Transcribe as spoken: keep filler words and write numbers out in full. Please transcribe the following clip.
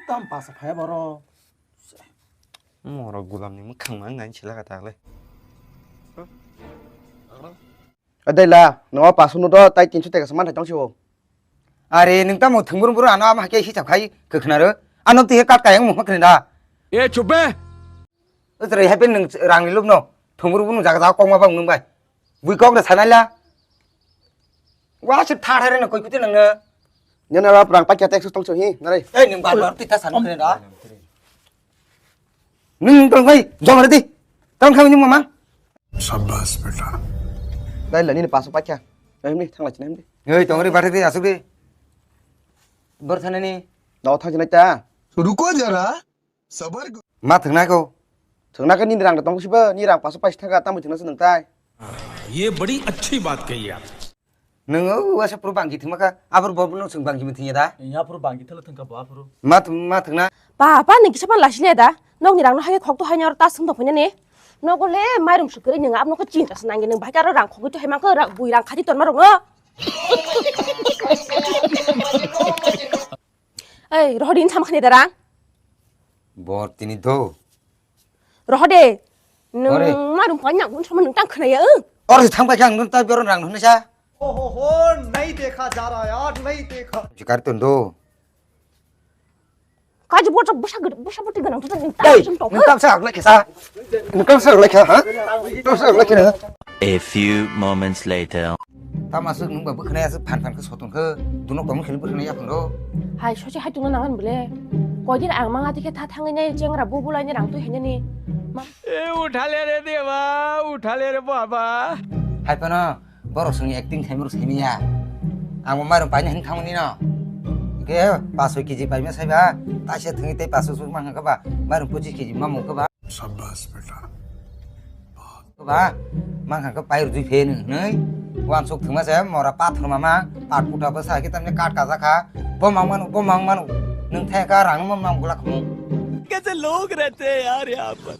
Tam pasa phaya boro. Moro gulam ni mukhang mang nai chila kata le. Adai la, no pasu no do tai tinso teka saman thai tong siwo. Are nung tamo thungbur buru ano ama ke hisab khai khakhnaro. Ano tihe kat kayang mukha khna da. E chup be. Utre happen nung rang ni lub no. Thungbur buru jaga jaga kok ma bang nung bai. Bui kok da sanai la. Wa se thar hare no koi kuti nang na. Nyana rap rang pakya tek su tong so hi nare. Ei nung bar bar tita san khna da. Nung tong bai jom re di. Tong khamni mama. Shabash beta. Dai la nini paso pakya. Ai himni thangla chini himni. Ei tongri bathik di asuk di. Bor thanani. Dao thang chinai ta. Ruko jara. Sabar. Ma thangna ko. Thangna ka nini rang da tong siba ni rang paso paisa thangka tambo thangna se nang tai. Ye badi achhi baat kahi aap. Nung o wasa puru bangki thangma ka abor bor no sung bangki mithing da. Ya puru bangki thala thangka ba puru. Ma thang ma thangna. Ba, ba, ni kisa pan lasile da. Nok ni rang no hai khok to hai nyor ta sung to phanya ni. Nok le mairum sukri ni ngap nok chinta sanang ni bai karo rang khok to hai mang ko rang bui rang khati ton ma rong no. Ei, rohdi ni sama khani da rang. Bor tini do. Rohde. Ore. Nung mairum phanya ngun sama nung tang khna ya. Ore thang bai kang nung ta biaron rang no sa. ओहो हो, नहीं देखा जा रहा यार, नहीं देखा। Jikar ton do. Kaji bocok bwsa gede, bwsa boti ganang tuh ning Hey, tang sung tok. Nung kam sa aglai kesa. Nung kam sa aglai kesa, ha? Kam sa aglai kesa. A few moments later. Tama suk nung ba bwkhwnai asuk phan phan khe sotong khe. Dunok tong khel bwkhwnai ya phang do. Hai sosi hai tungna nangan bole. Koidin ang manga tikhe tha thangwi nai chengra bu bulai ni rang twi hene ni. Ma- ए उठा ले रे देवा, उठा ले रे बाबा। Hai phano. Borok songni acting khaimorok saimanya. Ang bo mairum paina hin thangmani no. Hingke paso kg paima saiba, taisa thwngwi tei paso suk mankha ba, mairum pochis kg mamung kha ba. Shabash beta. Kha ba, mankha kha pairwdwi phe nwngnwi. Wansuk thwngma se mora pathor mama, pat puta bwsa khe tamni kat kajak kha. Bo mang manu, bo mang manu. Nwng thaya kha rang no mang gulak khumung. कैसे लोग रहते हैं यार यहाँ पर।